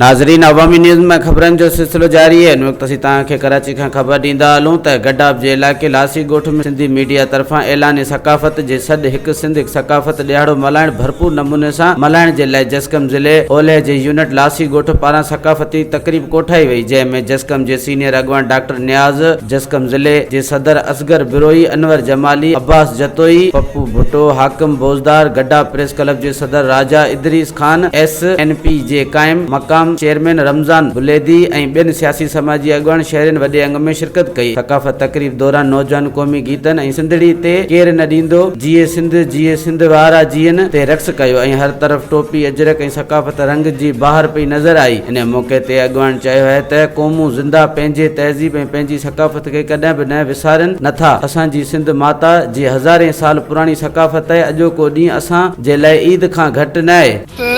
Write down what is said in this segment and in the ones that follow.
ناظرين عوامي نيوز ۾ خبرن جو سلسلو جاري آهي ان وقت اسين توهان کي ڪراچي کان خبر ڏيندا هلون ته گڊاپ جي علائقي لاسي ڳوٺ ۾ سنڌي ميڊيا طرفان اعلان ثقافت جي سڏ هڪ سنڌ هڪ ثقافت ڏهاڙو ملهائڻ ڀرپور نموني سان ملهائڻ جي لاء جسقم ضلعي اولهه جي يونٽ لاسي ڳوٺ پاران ثقافتي تقريب ڪوٺائي وئي جنهن ۾ جسقم جي سينيئر اڳواڻ ڊاڪٽر نياز، جسقم ضلعي جي صدر اصغر بروهي، انور جمالي، عباس جتوئي، پپو ڀٽو، حاڪم بوزدار، گڊا پريس ڪلب جي صدر Raja Idris Khan, S N P جي قائم مقام چيئرمين رمضان بليدي ۽ ٻين سياسي سماجي اڳواڻ شهرين وڏي انگ ۾ شرڪت ڪئي. ثقافت تقريب دوران نوجوان قومي گيتن ۽ سنڌڙي تي ڪير نه ڏيندو جيئي سنڌ جيئي سنڌ وارا جيئن تي رقص ڪيو ۽ هر طرف ٽوپي اجرڪ ۽ ثقافت رنگ جي بهار پئي نظر آئي. ان موقعي تي اڳواڻن چيو آهي ته قومون زنده پنهنجي تهذيب ۽ پنهنجي ثقافت کي ڪڏهن به نه وسارين نه ٿا. اسان جي سنڌ ماتا جي هزارين سال پراڻي ثقافت آهي اڄوڪو ڏينهن اسان جي لاء عيد کان گهٽ نه آهي. ته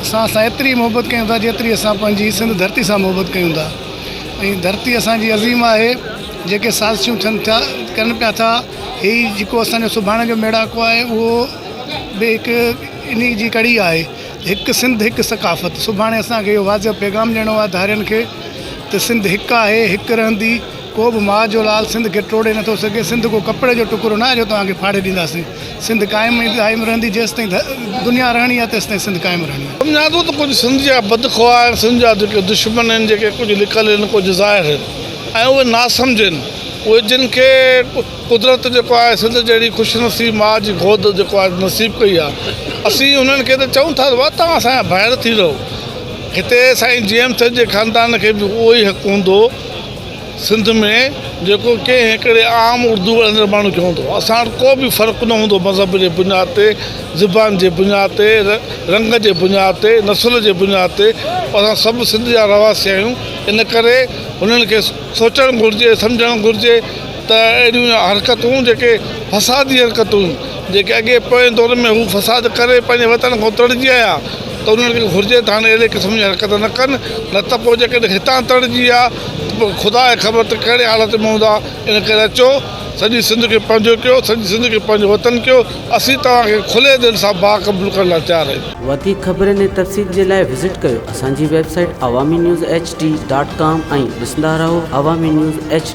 سان اسان ايتري محبت ڪيون ٿا جيتري اسان پنهنجي سنڌ ڌرتي سان محبت ڪيون ٿا ۽ ڌرتي اسان جي عظيم آهي جيڪي سازشون ٿين ٿا ڪن پيا ٿا هي جيڪو اسان جو سڀاڻي جو ميڙاڪو آهي اهو به هڪ انهي جي ڪڙي آهي هڪ سنڌ هڪ ثقافت سڀاڻي اسان کي اهو واضح پيغام ڏيڻو آهي ڌارين کي ته سنڌ هڪ آهي هڪ رهندي ڪو به ماء جو لال سنڌ کي ٽوڙي نٿو سگهي سنڌ ڪو ڪپڙي جو ٽڪرو ناهي جو توهان کي ڦاڙي ڏينداسين سنڌ قائم ۽ دائم رهندي جيستائين دنيا رهڻي آهي تيستائين سنڌ قائم رهڻي آهي. سمجهان ٿو ته ڪجهه سنڌ جا بدخواهه ۽ سنڌ جا جيڪي دشمن آهن جيڪي ڪجهه لڪل آهن ڪجهه ظاهر آهن ۽ اهي ناسمجهه آهن اهي جن کي قدرت جيڪو آهي سنڌ جهڙي خوش نصيب ماء جي گود جيڪو آهي نصيب ڪئي آهي اسين انهن کي ته چئون ٿا ته بابا توهان اسان جا ڀائر ٿي رهو هتي سائين جي ايم سيد جي خاندان کي به اهو ئي حق هوندو سنڌ ۾ جيڪو ڪنهن هڪڙي عام اردو ڳالهائيندڙ ماڻهو کي هوندو اسان وٽ ڪو به فرق نه هوندو مذهب جي بنياد تي زبان جي بنياد تي رنگ جي بنياد تي نسل جي بنياد تي اسان سڀ سنڌ جا رهواسي آهيون ان ڪري هنن کي سوچڻ گهرجي سمجهڻ گهرجي ته اهڙيون حرڪتون جيڪي فسادي حرڪتون جيڪي اڳي پوئين دور ۾ هو فساد ڪري پنهنجي وطن کان تڙجي آيا ته انهن کي گهرجي ته هاڻي اهڙي قسم جي حرڪت نه ڪن نه ته پوء جيڪڏهن هتان تڙجي ويا ته پوء خدا کي خبر ته ڪهڙي حالت ۾ هوندا ان ڪري اچو سڄي سنڌ کي پنهنجو ڪيو سڄي سنڌ کي پنهنجو وطن ڪيو اسين توهان کي کلي دل سان باغ قبول ڪرڻ لاء تيار آهيون. وڌيڪ خبرن ۽ تفصيل جي لاء وزٽ ڪيو اسان جي website Awami news H D dot com ۽ ڏسندا رهو عوامي نيوز ايڇ.